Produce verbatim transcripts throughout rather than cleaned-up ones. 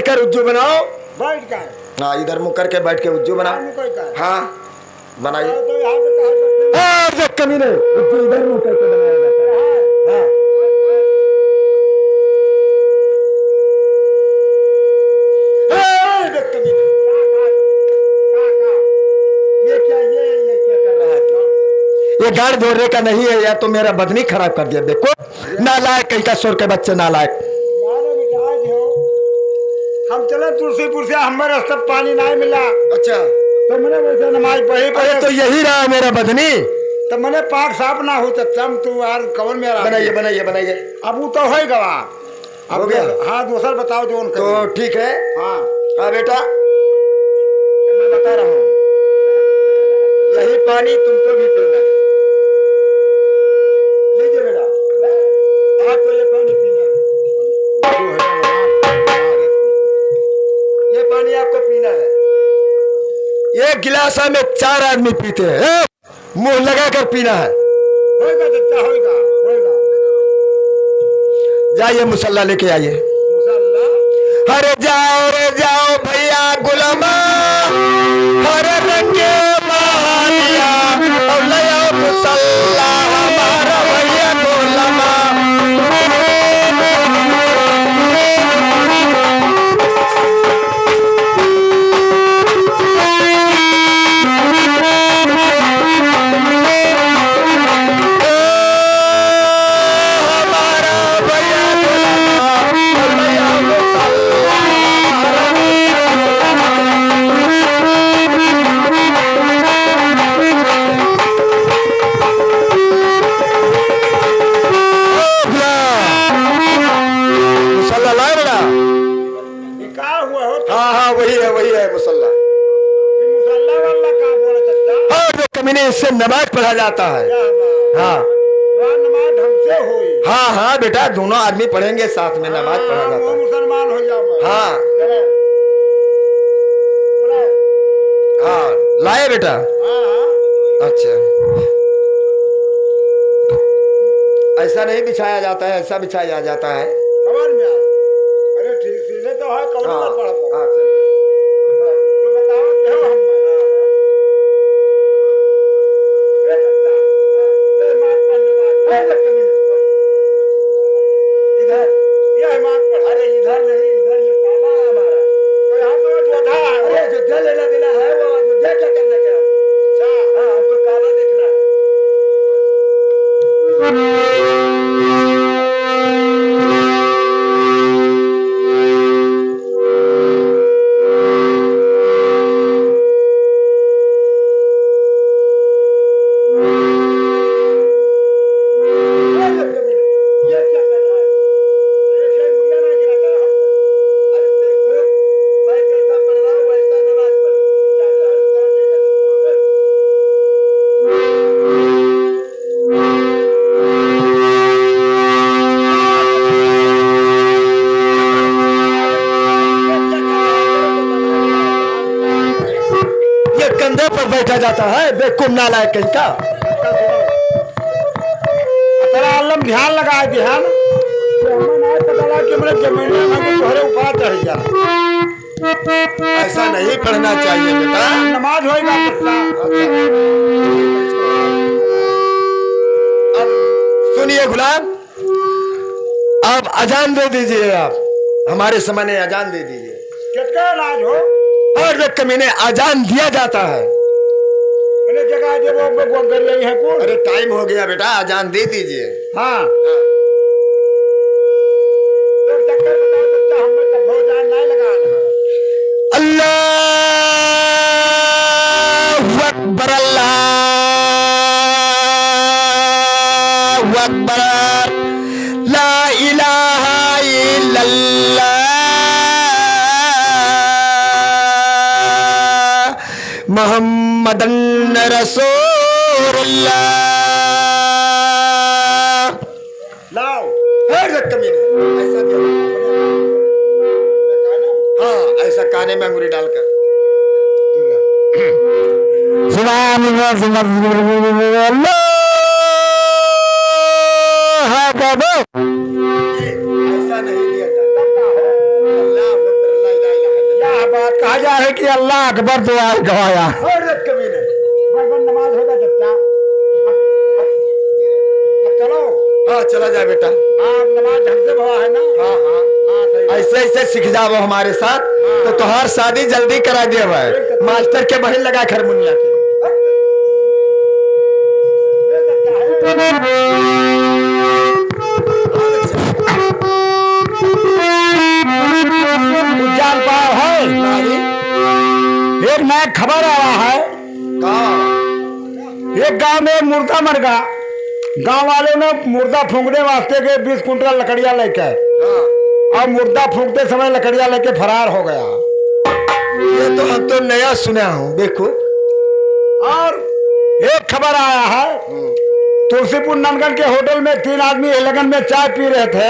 कर उज्जू बनाओ। बैठ कर। हाँ, इधर मुँह करके बैठ के उज्जू बनाओ। मुँह करके। हाँ, बनाइए। तो यहाँ से कहाँ से फिर और देख कमीने, उज्जू इधर मुँह करके बनाया जाता है। हाँ। ए, देख कमीने। ये क्या, ये, ये क्या कर रहा है तू? ये गाड़ धोने का नहीं है यार, तो मेरा बदनी खराब कर दिया बेको। नालायक कहीं का, सुअर के बच्चे, नालायक। मारो मिटाई दो। हम चले तुलसीपुर से, हमें रास्ता पानी नहीं मिला। अच्छा। तो मैंने वैसे नमाज पढ़ी, अरे पढ़े। तो यही रहा मेरा बदनी। तो मैंने पाक साफ ना हो, तो चम तू यार कौन मेरा बनाइए, बनाइए, बनाइए। अब वो तो है गवा। अब हो गया? दो-, हाँ, दूसर बताओ जो उनका तो है। ठीक है। हाँ। हाँ बेटा, मैं बता रहा हूँ, यही पानी तुमको भी पीना है। लीजिए बेटा, आपको ये पानी पीना है। ये पानी आपको पीना है। एक गिलासा में चार आदमी पीते हैं। मुंह लगाकर पीना है। होएगा चच्चा, होएगा, होएगा। जाइए मुसल्ला लेके आइए। मुसल्ला? अरे जाओ रे जाओ भैया गुलामा, हर रंगे बहारिया, और ले आओ मुसल्ला हमारा भैया गुलामा। मुसल्ला लाए बड़ा। ये का हुआ हो? हाँ, हाँ, वही है, वही है मुसल्ला। ये मुसल्ला वाला का बोला चच्चा? हाँ, जो कमीने, इससे नमाज पढ़ा जाता है। क्या बात? हाँ। वहाँ नमाज ढंग से होई। हाँ, हाँ, बेटा, दोनों आदमी पढ़ेंगे साथ में, नमाज पढ़ा हाँ, जाता वो है। मुसलमान हो जाओ। हाँ। चलो। बुलाओ। हाँ, लाए बेटा। हाँ, हाँ। अच्छा। ऐसा नहीं बिछाया जाता है, ऐसा बिछाया जाता है। समझ में आया? अरे ठीक, सीधे तो है, कौन हाँ, बात पढ़बो? हाँ, चल। तो बताओ कि हो हम, हाँ, हाँ। ए बच्चा, हाँ, ये मात पढ़ने वाली। है बच्चा, इधर, ये मात पढ़। अरे इधर नहीं, इधर ये काबा है हमारा। तो यहाँ तो अयोध्या है। अरे अयोध्या लेना देना है, वो अयोध्या क्या करने का? अच्छा। हाँ, हमको काबा देखना है। ये कंधे पर बैठा जाता है, बेवकूफ नालायक कहीं का। तेरा आलम ध्यान लगा, ध्यान। तो हमें ना पता लगा कि हमरे जमीन में तोहरे ऊपर चढ़ गया। ऐसा नहीं पढ़ना चाहिए बेटा। नमाज होएगा कितना? अच्छा। अब सुनिए गुलाम, आप अजान दे दीजिए, आप हमारे सामने अजान दे दीजिए। कितना अनाज हो? और देख कमीने, अजान दिया जाता है। मैंने जगह दे वो, वो, वो कर रही है कौन? अरे टाइम हो गया बेटा, अजान दे दीजिए। हाँ। हाँ। एक चक्कर बताओ तो क्या हम लोग का भोजन नहीं लगा रहा? अल्लाहु अकबर, अल्लाहु अकबर, ला इलाहा इल्लल्लाह, मुहम्मदन रसूलुल्लाह। लाओ। हट जा कमीने। ऐसा दिया। हाँ, ऐसा काने में अंगुरी डालकर। सुभान अल्लाह, सुभान अल्लाह। ये ऐसा नहीं दिया जाता। अल्लाह अकबर, अल्लाह जाए कि अल्लाह अकबर दुआए गवाया। और जब कभी नहीं। बस, बस, नमाज होगा जब क्या? अब, अब, अब चलो। हाँ, चला जाए बेटा। हाँ, अब नमाज ढंग से भवा है ना? हाँ, हाँ। हाँ, सही बात। ऐसे, ऐसे सीख जाओ हमारे साथ, हाँ। तो तोहार शादी जल्दी करा दिया भाई। एक तो मास्टर के बहिन लगा हारमोनिया के। ये तो क्या है? उज्जैन पाव है। नहीं। एक नया खबर आया है। का? एक गांव में मुर्दा मर गया। गांव वालों ने मुर्दा फूंकने वास्ते के बीस कुंटल लकड़ियां लेके, हाँ। और मुर्दा फूंकते समय लकड़ियां लेके फरार हो गया। ये तो हम तो नया सुना हूँ, देखो। और एक खबर आया है, हम्म। तुलसीपुर नंदगंज के होटल में तीन आदमी लगन में चाय पी रहे थे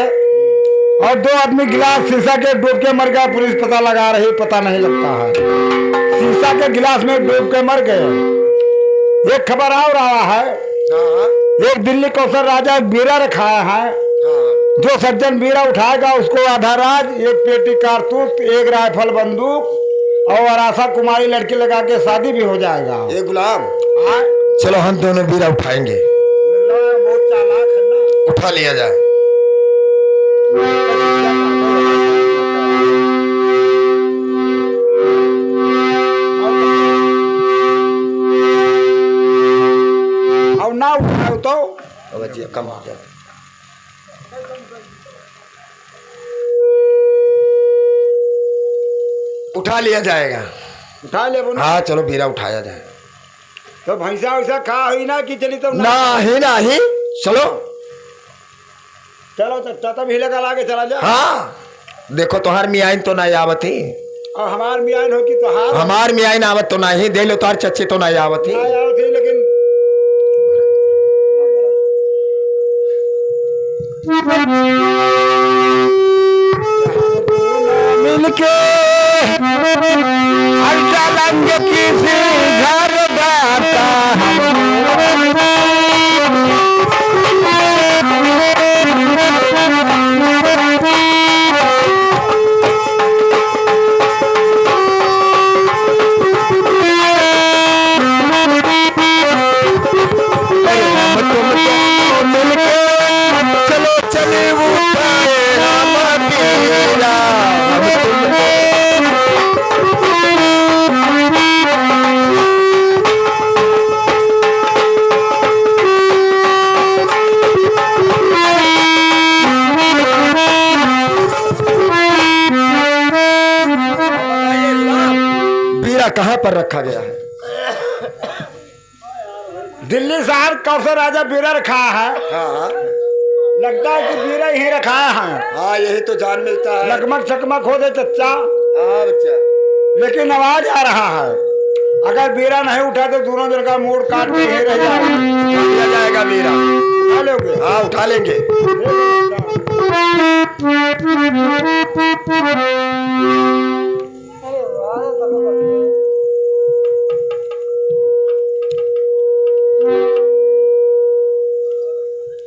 और दो आदमी गिलास शीशा के डूब के मर गया। पुलिस पता लगा रही, पता नहीं लगता है। शीशा के गिलास में डूब के मर गए। एक खबर और आया है, हाँ। एक दिल्ली कौशल राजा एक बीरा रखाया है, हाँ। जो सज्जन बीरा उठाएगा उसको आधा राज, एक पेटी कारतूस, एक राइफल बंदूक और आशा कुमारी लड़की लगा के शादी भी हो जाएगा। ए गुलाम, हाँ? चलो हम दोनों बीरा उठाएंगे। मुन्ना बहुत चालाक है ना। उठा लिया जाए। और ना उठाओ तो? अब जी कम हो गया। उठा लिया जाएगा। उठा लेबो ना। हाँ, चलो बीरा उठाया जाए। तो भैंसा वैसा खा हुई ना कि चली तब ना? नहीं, नहीं, चलो। चलो तो तब हिले का लागे चला जा। हाँ, देखो तोहार मियाइन तो नहीं आवत ही। और हमार मियाइन हो कि तोहार? हमार मियाइन आवत तो नहीं, दे लो तोहार चच्ची तो नहीं आवत ही। नहीं आवत ही, लेकिन मिलके हर जालंग किसी घर बाता। बीरा कहाँ पर रखा गया है? दिल्ली शहर कौशल राजा बीरा रखा है। हाँ, हाँ। लगता है कि बीरा ही रखा है। हाँ, यही तो जान मिलता है। लगमग छकमग हो दे चच्चा। हाँ, बच्चा। लेकिन आवाज आ रहा है। अगर बीरा नहीं उठा तो दोनों जन का मूड़ काट के ही रह जाएगा। उठा लिया जाएगा बीरा। उठा लोगे? हाँ, उठा लेंगे।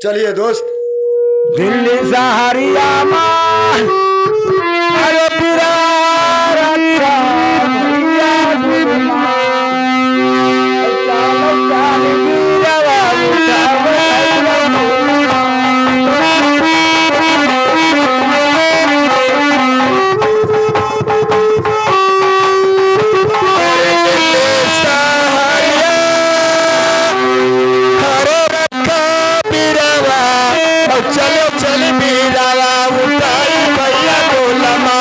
चलिए दोस्त। दिल्ली सहरिया मा, अरे बिरार अच्छा भैया गुरुमा। चाल चाल बीरवा उठावे भैया गुरुमा। अरे दिल्ली सहरिया, अरे रखा बीरवा, और चलो चल बीरवा उठाई भैया गोलमा।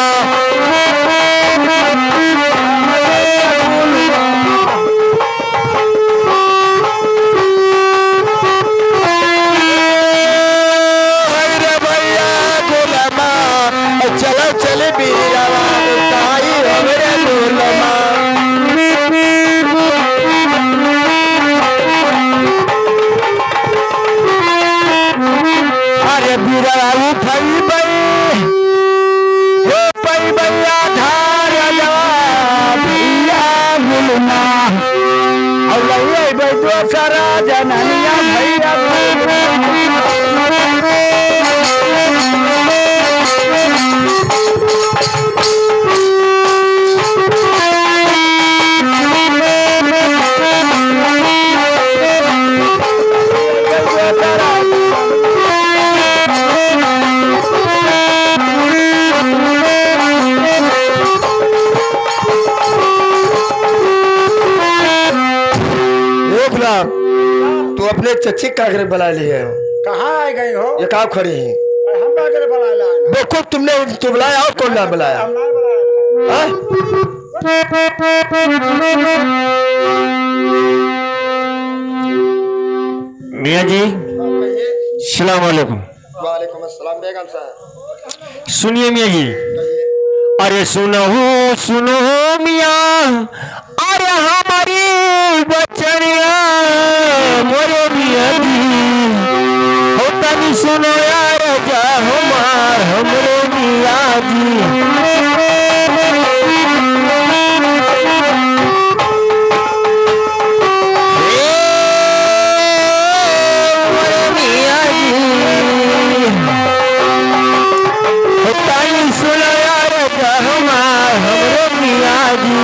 हाय रे भैया गोलमा, चलो चल बीरवा उठाई हमरे गोलमा। अरे बीरवा उठई बई, ओ पई बई आधार लवा भैया गुलमा। और लइबे दोसरा जननिया भैया गुलमा। गुलाम, तू अपने चच्ची का करे बुला लिए हो? कहाँ आ गई हो? ये का खड़ी है? अरे, हम का करे बुला लाए ना? बेवकूफ, तुमने तो बुलाया और कौन ना बुलाया? हम ना बुलाया ना। हाँ? मियाँ जी, हाँ, कहिए। सलाम अलैकुम। वालेकुम अस्सलाम बेगम साहब। सुनिए मियाँ जी। कहिए। अरे सुनो, सुनो मियाँ, अरे हमारी बचनिया, मोरे मियाँ जी, हो तनी सुनो यार, जा हमार, हमरे मियाँ जी। ए, मोरे मियाँ जी, हो तनी सुनो यार, जा हमार, हमरे मियाँ जी।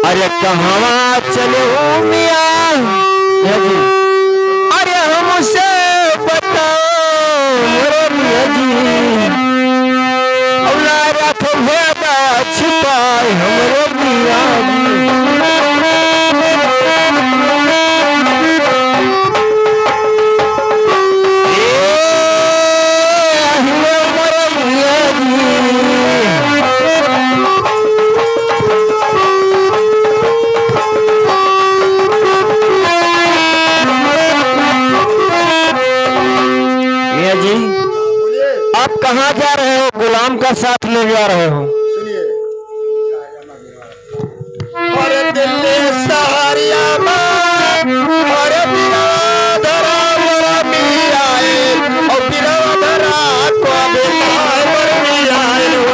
अरे कहवा चले हो मियाँ? मियाँ जी। अरे हमसे बताओ मोरे मियाँ जी। औलाद रखो भेदा छिपाए हमरे मियाँ जी। ए, अहिरे मोरे मियाँ जी। मियाँ जी, बोलिए। आप कहाँ जा रहे हो? गुलाम का साथ ले जा रहे हो? सुनिए। अरे दिल्ली सहरिया मा, अरे बिरादरा मोरा मियाँ ए, ओ बिरादरा को बिलाए मोर मियाँ ए हो।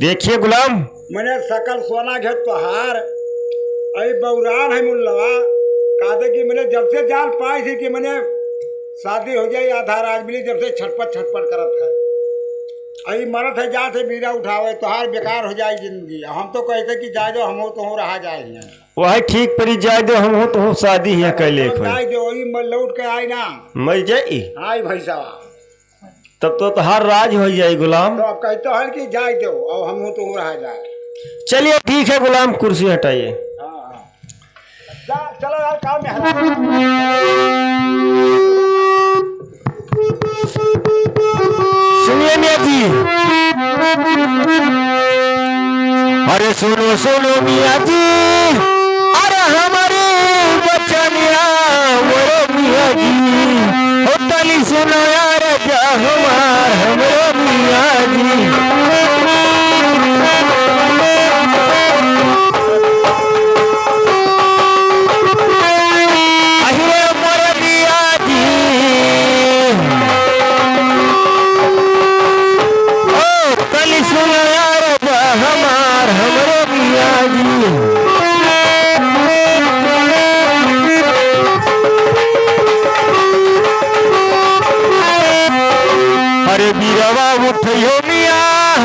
देखिए गुलाम, मने सकल सोना घे तोहार, अई बौरान है मुल्लवा, कादे कि मने जब से जान पाई थी कि मने शादी हो जाई, आधा राज मिली, जब से छटपट छटपट करत है। अई मरत है जात है बीड़ा उठावे, तोहार बेकार हो जाई जिंदगी। हम तो कहते कि जाए दो, हम हो तो हो रहा जाए हियां। वही ठीक परी, जाए दो, हम हो तो हो शादी हियां कैले कोई। जाए दो, वही म-, लौट के आई ना। मर जाई? आई भाई साहब। तब तो तोहार राज होइ जाई गुलाम। तो अब कहते हैं कि जाए दो, अब हम हो तो रह जाए। चलिए ठीक है गुलाम, कुर्सी हटाइए। हाँ, हाँ। जा, चलो यार, काम में है। सुनिए मियाँ जी। अरे सुनो, सुनो मियाँ जी, अरे हमारी बचनिया, मोरे मियाँ जी, हो तनी सुनो यार, जा हमार, हमरे मियाँ जी। अहिरे मोरे मियाँ जी, ओ तनी सुनो यार, हमार हमरे मियाँ जी। अरे बीरवा उठियो मियाँ,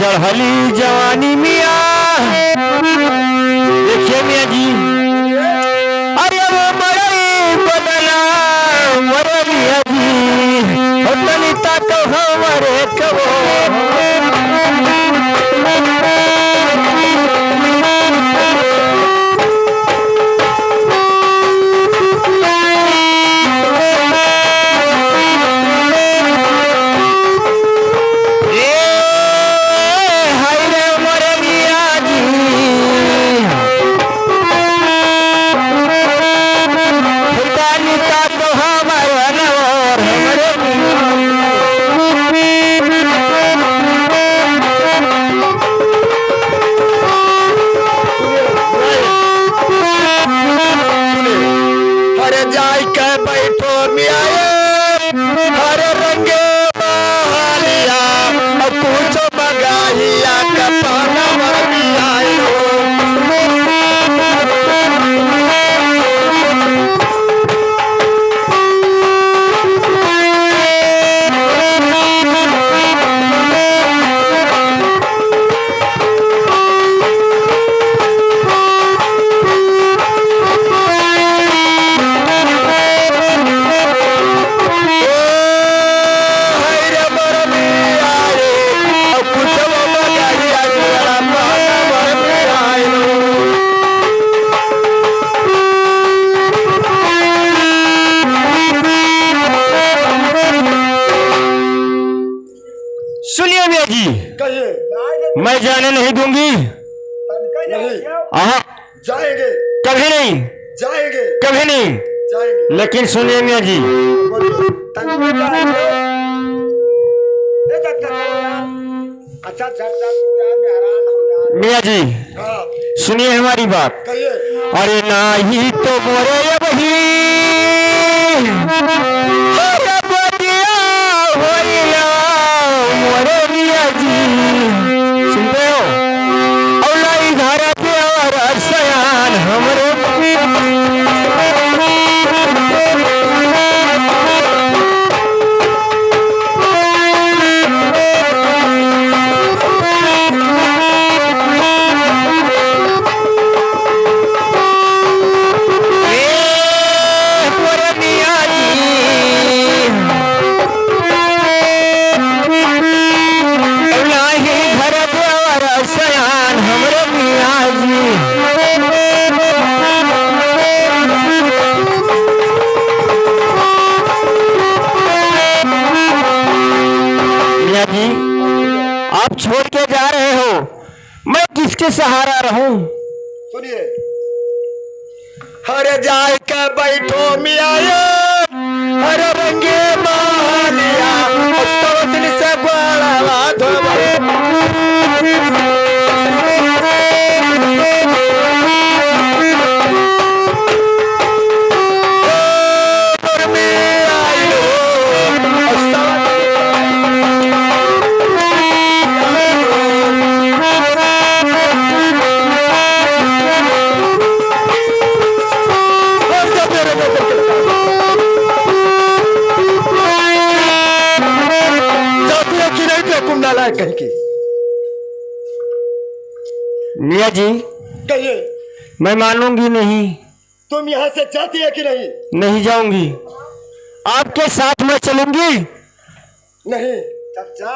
चढ़ली जवानी मिया, देखिए मिया जी, अरे वो बड़ई बदना, मोरे मिया जी, हो तनी ताको हमरे कबो। ए, हाय रे मोरे मिया जी। फुलदानी का तो हमारे अनवर, हमरे मिया। अरे जाई के बैठो मिया ए, अरे रंगे बहालिया, अब पूछो बगाइया का पाना मर पियाई हो। सुनिए मिया जी, कहिए। मैं जाने नहीं दूंगी। नहीं। आहा। जाएंगे। कभी नहीं। जाएंगे। कभी नहीं। जाएंगे। लेकिन सुनिए मिया जी। बोलिए। तनिको जाएंगे। ए, जा, जा, जा, जा। अच्छा, अच्छा, अच्छा, तू यार, मैं हैरान हो यार। मिया जी, हाँ। सुनिए हमारी बात। कहिए। अरे नाही तो मोरे अबही, अरे बदिया होइला मोरे मिया जी। सुनते हो? औलाई घर देवर सयान हमरे। ए, मोरे मिया जी। नाही घर देवर सयान हमरे मिया जी। मिया जी, आप छोड़ के जा रहे हो, मैं किसके सहारा रहूं? सुनिए, हर जाए के बैठो मिया ए, हर रंगे मालिया, और सौ दिन से गोड़वा धोबे। जाती है कि नहीं, बेवकूफ नालायक कहीं की। मिया जी, कहिए। मैं मानूंगी नहीं। तुम यहाँ से जाती है कि नहीं? नहीं जाऊंगी, आपके साथ मैं चलूंगी। नहीं। चाचा,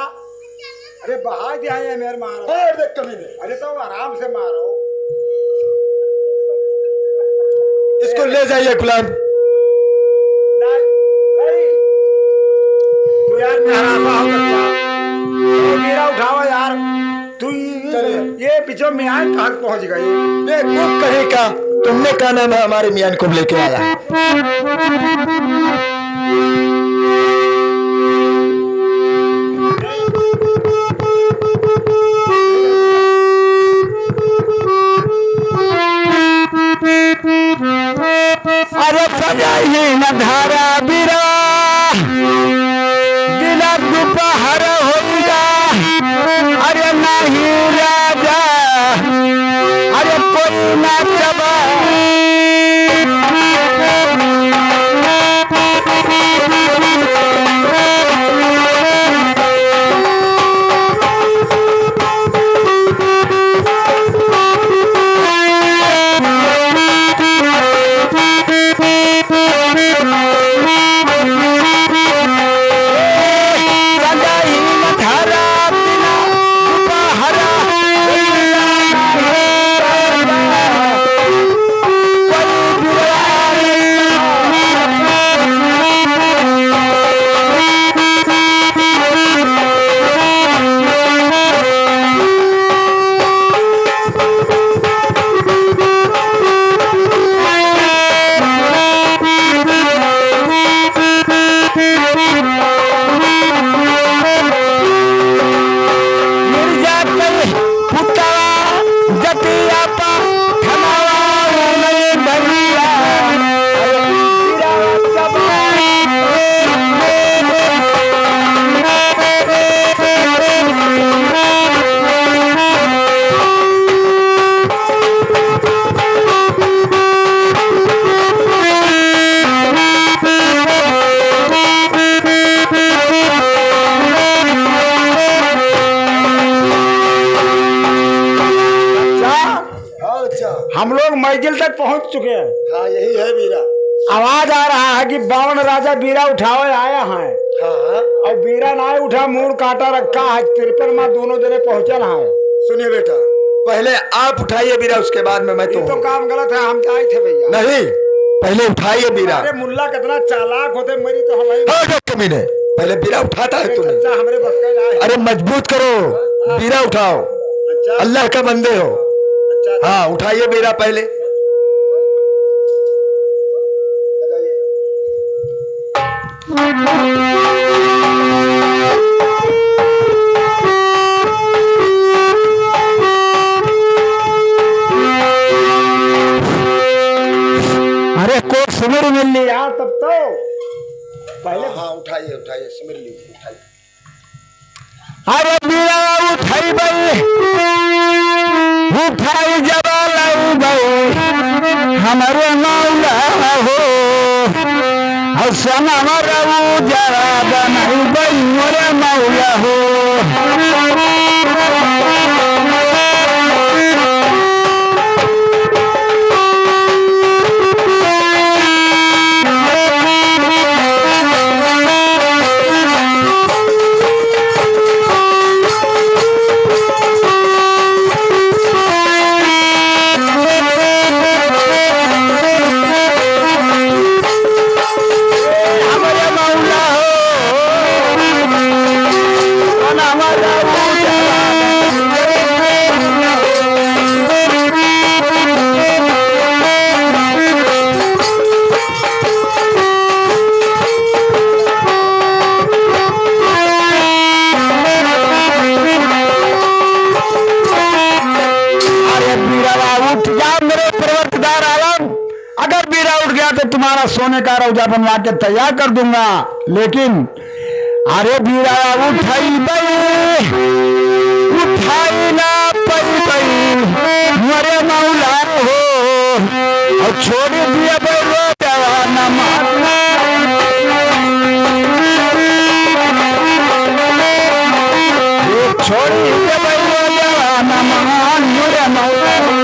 अरे बहा दिया है मेरे मारो। अरे देख कमीने। अरे तो आराम से मारो। इसको ले जाइए गुलाम। नहीं, नहीं। तू यार मेरा हो चाचा। ये वीरा उठाओ यार। तू ये, चलिए। ये बिचो मियान कहाँ पहुँच गई? बेवकूफ कहीं का, तुमने क्या नाम है हमारे मियान को लेके आया? अरे सजाई न धारा बिरा, बिना दोपहर होइगा। अरे नाही राजा, अरे कोई ना चबा। चुके हैं। हाँ, यही है बीरा। आवाज आ रहा है कि बावन राजा बीरा उठावे आया है। हाँ, हाँ। और बीरा ना उठा, मूड़ काटा रखा है, तिरपन माँ दोनों जने पहुँचल है। सुनिए बेटा, पहले आप उठाइए बीरा, उसके बाद में मैं ये तो तो काम गलत है, हम जाए थे भैया। नहीं, पहले उठाइए बीरा। अरे मुल्ला कितना चालाक होते, मरी तो हम ही। हाँ, जो कमीने, पहले बीरा उठाता है अरे तूने। चाचा, हमरे बस का ना है। अरे मजबूत करो, हाँ। बीरा उठाओ। अच्छा। अल्लाह का बंदे हो। अच्छा। हाँ, उठाइए बीरा पहले। अरे कोक सुमिर मिल ली यार, तब तो पहले। हाँ, हाँ, उठाइए, उठाइए, सुमिर लीजिए, उठाइए। अरे बीरा उठाई बई, उठाई जबा लाई बई, हमरे मौला हो। और सनम रऊ जरा बनाई बई, मोरे मौला हो। अरे बीरवा उठ जा मेरे परवरदिगार आलम, अगर बीरा उठ गया तो तुम्हारा सोने का रौजा बनवा के तैयार कर दूंगा, लेकिन अरे बीरा उठाई बई, उठाई ना पई बई, मरे मौला हो, और छोड़ दिया बई रो जवाना मारना। ये छोड़ दिया बई रो जवाना मान, मरे मौला हो।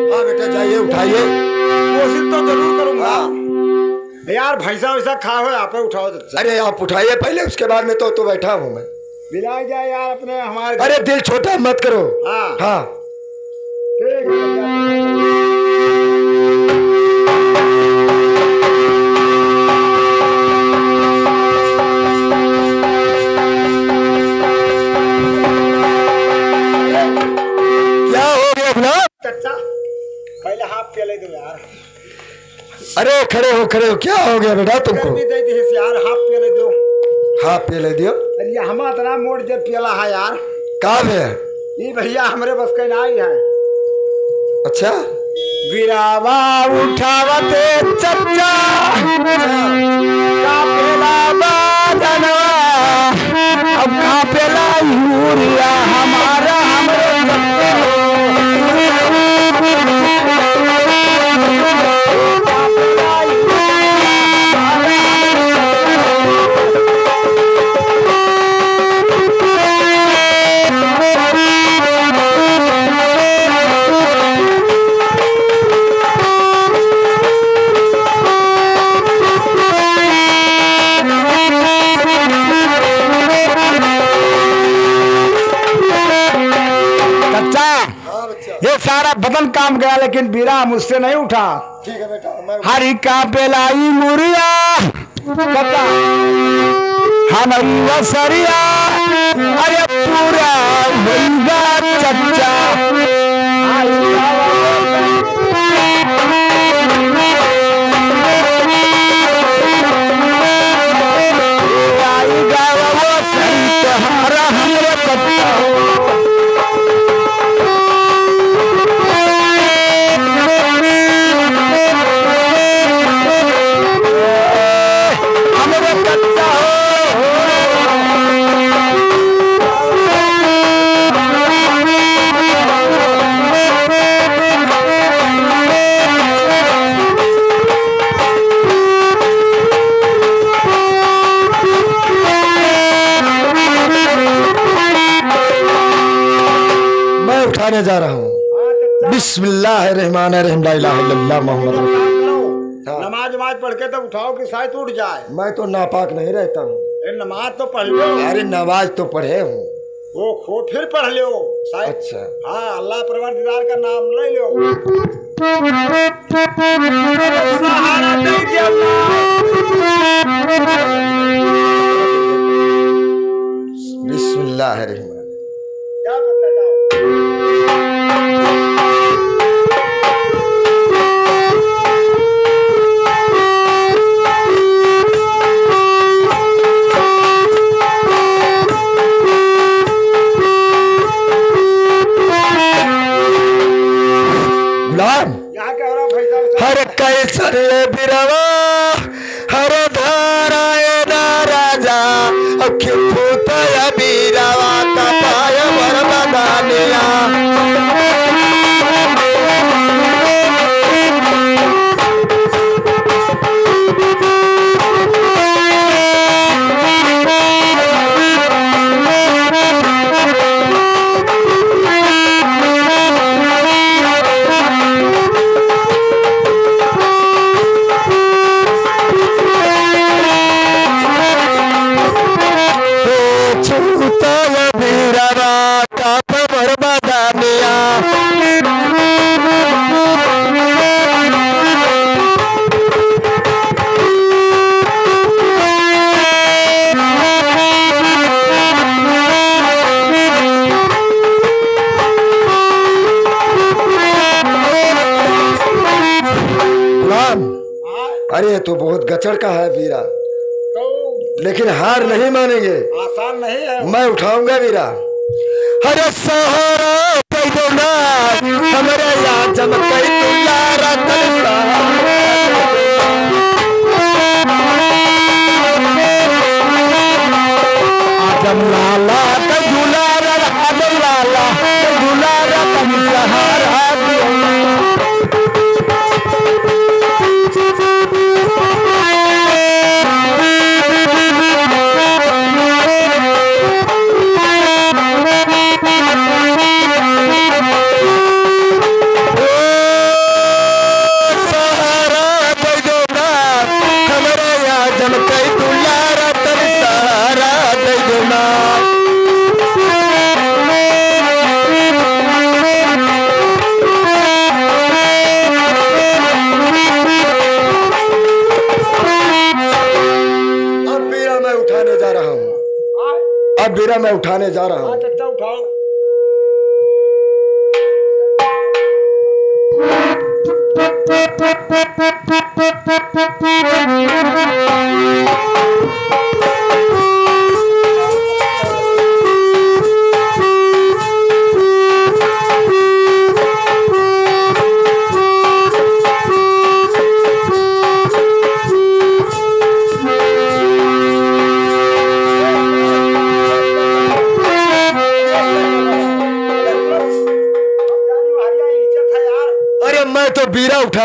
हाँ बेटा, जाइए, उठाइए। कोशिश तो जरूर करूंगा। हाँ। यार, भैंसा वैसा खा हो, आप उठाओ तो। अरे, आप उठाइए पहले, उसके बाद में तो, तो बैठा हूँ मैं। मिला जाए यार अपने, हमारे अरे, दिल छोटा मत करो। हाँ। हाँ। ठीक है। क्या हो गया भला? चाचा, पहले हाफ पिया ले दो यार। अरे खड़े हो, खड़े हो, क्या हो गया बेटा तुमको? गर्मी दे दी है यार, हाफ पिया ले दो। हाफ पिया ले दियो। अरे ये हम इतना मोट जे पियला है यार। का बे? ये भैया हमरे बस के नाई है। अच्छा। बिरावा उठावते चच्चा, कापेला बादनवा, अब कापेला यूरिया हमारा, हमरे चच्चा हो। चाचा, हाँ बच्चा। ये सारा बदन काम गया, लेकिन बीरा मुझसे नहीं उठा। ठीक है बेटा, मैं हरी कांपे लाई मुरिया, कच्चा। हमारी वसरिया, अरे पूरा होइगा चच्चा। आई गावा वो सरी तोहारा हमरे कच्चा। बिस्मिल्लाहिर्रहमानिर्रहीम, ला इलाहा इल्लल्लाह मुहम्मद रसूलुल्लाह। हाँ। नमाज, नमाज पढ़ के तब उठाओ कि शायद उठ जाए। मैं तो नापाक नहीं रहता हूँ। अरे नमाज तो पढ़ लो। अरे नमाज तो पढ़े हूँ। वो खो फिर पढ़ लो शायद। अच्छा। हाँ, अल्लाह परवरदिगार का नाम ले लो। अरे सहारा दे दे अल्लाह। बिस्मिल्लाहिर्रहमान। क्या करता जाओ? गुलाम। यहाँ के और भाई साहब। हर कैसन ले बिरवा, हर धारा ए ना राजा, अखी फूट या बिरवा का पाय वर बदानिया। छूतल बीरवा का कमर बदानिया। गुलाम, अरे, तू बहुत गचड़ का है बीरा, तो लेकिन हार नहीं मानेंगे। आसान नहीं है। मैं उठाऊंगा बीरा। अरे सहारा दे दो ना, हमरे आजम के दुलारा तन सहारा। आजम लाला के दुलारा, आजम लाला के दुलारा तन सहारा दे। सहारा दे दो ना, हमरे आजम के दुलारा तन सहारा दे दो ना। अब बीरा मैं उठाने जा रहा हूँ। अब बीरा मैं उठाने जा रहा हूँ। हाँ, तो उठाओ। अरे, मैं तो बीरा उठाने